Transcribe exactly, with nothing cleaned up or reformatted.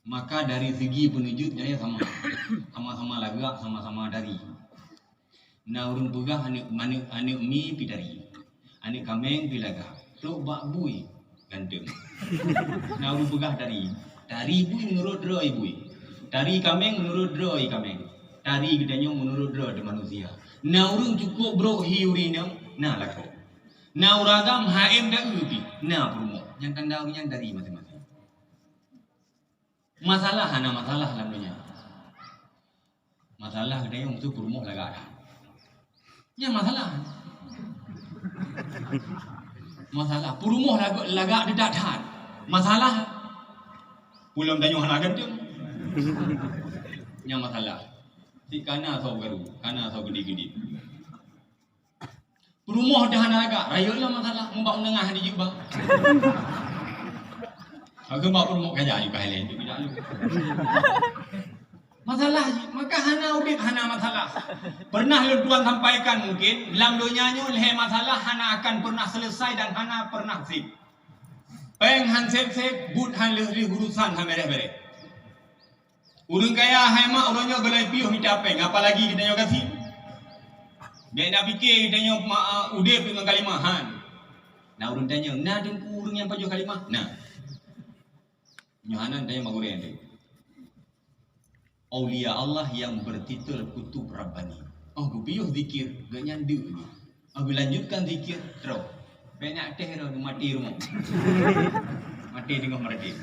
Maka dari segi peuneujeut nyan sama. Sama-sama lagak, sama-sama dari. Na ureuëng peugah aneuk, aneuk, aneuk mi pi dari. Aneuk kaméng pi lagak. Trok bak bui ganteng. Na ureuëng peugah dari. Dari bui meunurot droe bui. Dari kaméng meunurot droe kaméng. Dari geutanyoe meunurot droe manusia. Na ureuëng cukup brok hi ureuëng inong, na lakoe. Na ureuëng agam H M W pi, na peurumoh. Nyang tanda ureuëng nyan dari maséng-maséng. Masalah hana masalah lam dunia. Masalah geutanyoe meusu peurumoh lagak that. Nyan masalah. Masalah peurumoh lagak, lagak that that. Masalah pulang tanyoe hana ganteng. Nyan masalah. Cit kana soe garu, kana soe gede-gede. Peurumoh dah hana lagak, rayeuk lah masalah, mubak meunengah di jubah. Aku bak peurumoh kaja juga lain tu tidak lu. Masalah je, maka hana udeb hana masalah. Pernah lôn tuan sampaikan mungkin, lam donya nyoe lhée masalah hana akan pernah selesai dan hana pernah sip. Péng han sép-sép, buet han lheueh-lheueh, urusan han béreh-béreh. Ureuëng kaya hai mak uroe nyoe golai piôh mita péng, apalagi geutanyoe gasien. Bék na pike geutanyoe ma-, udeb deungon kalimah han. Na ureuëng tanyong, na teungku ureuëng nyang pajoh kalimah? Na. Nyoe hana tanyong magurée teuh. Aulia Allah yang bertitel Kutub Rabbani. Oh, geupiôh zikir, geuhnyan deuk lé. Oh, geulanjutkan zikir, troh. Bék na teh roh, maté rumoh. Maté teungoh meureuti.